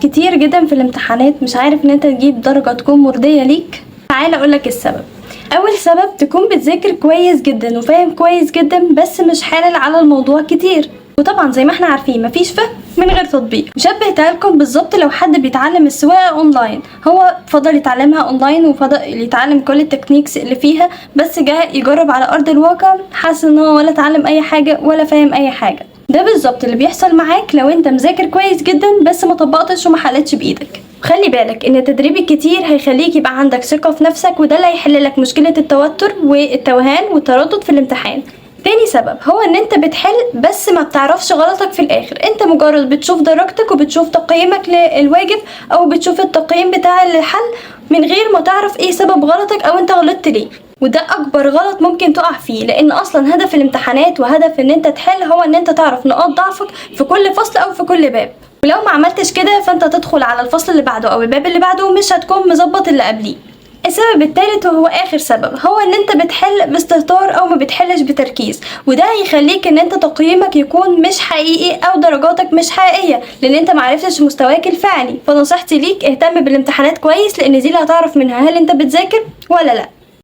كتير جدا في الامتحانات مش عارف ان انت تجيب درجة تكون مرضية ليك؟ تعال اقولك السبب. اول سبب، تكون بتذاكر كويس جدا وفاهم كويس جدا بس مش حالل على الموضوع كتير. وطبعا زي ما احنا عارفين مفيش فهم من غير تطبيق. وشبهتها لكم بالظبط لو حد بيتعلم السواقة اونلاين، هو فضل يتعلمها اونلاين وفضل يتعلم كل ال techniques اللي فيها، بس جه يجرب على ارض الواقع حاسس ان هو ولا اتعلم اي حاجة ولا فاهم اي حاجة. ده بالظبط اللي بيحصل معاك لو انت مذاكر كويس جدا بس ما طبقتش وما حلتش بايدك. خلي بالك ان التدريب الكتير هيخليك يبقى عندك ثقة في نفسك، وده اللي هيحل لك مشكلة التوتر والتوهان والتردد في الامتحان. تاني سبب هو ان انت بتحل بس ما بتعرفش غلطك في الاخر، انت مجرد بتشوف درجتك وبتشوف تقييمك للواجب او بتشوف التقييم بتاع الحل من غير ما تعرف ايه سبب غلطك او انت غلطت ليه. وده اكبر غلط ممكن تقع فيه، لان اصلا هدف الامتحانات وهدف ان انت تحل هو ان انت تعرف نقاط ضعفك في كل فصل او في كل باب. ولو ما عملتش كده فانت تدخل على الفصل اللي بعده او الباب اللي بعده ومش هتكون مظبط اللي قبليه. السبب الثالث وهو اخر سبب هو ان انت بتحل باستهتار او ما بتحلش بتركيز، وده هيخليك ان انت تقييمك يكون مش حقيقي او درجاتك مش حقيقية لان انت معرفتش مستواك الفعلي. فنصيحتي ليك اهتم بالامتحانات كويس، لان دي اللي هتعرف منها هل انت بتذاكر ولا لا.